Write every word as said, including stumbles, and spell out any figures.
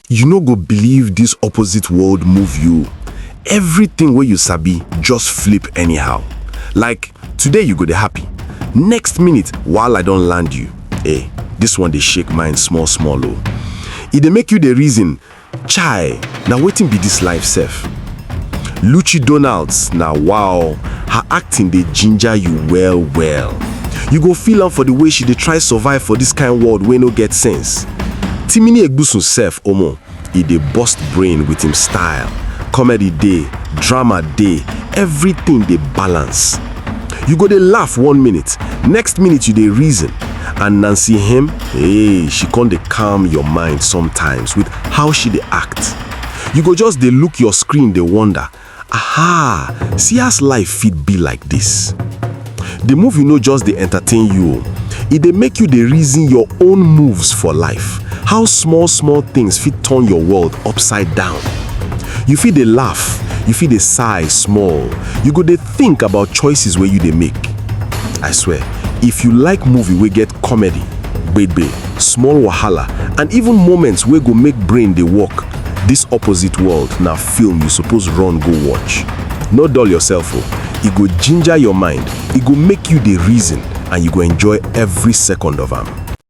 You no go believe this opposite world move you. Everything wey you sabi just flip anyhow. Like, today you go dey happy, next minute wahala don land you. Eh, this one dey shake mind small small o. E dey make you dey reason, chai, na wetin be this life sef? Lucy Donalds na wow, her acting dey ginger you well well. You go feel am for the way she dey try survive for this kind world wey no get sense. Timini Egbusun sef, omo, e dey burst brain with him style. Comedy dey, drama dey, everything dey balance. You go dey laugh one minute, next minute you dey reason. And Nancy Him, hey, she come dey calm your mind sometimes with how she dey act. You go just dey look your screen dey wonder, aha, see as life fit be like this. The movie no just dey entertain you o, e dey make you dey reason your own moves for life, how small small things fit turn your world upside down. You fit dey laugh, you fit dey sigh small, you go dey think about choices wey you dey make. I swear, if you like movie wey get comedy, gbegbe, small wahala, and even moments wey go make brain dey work, this opposite world na film you suppose run go watch. No dull yourself o, e go ginger your mind, e go make you dey reason, and you go enjoy every second of am.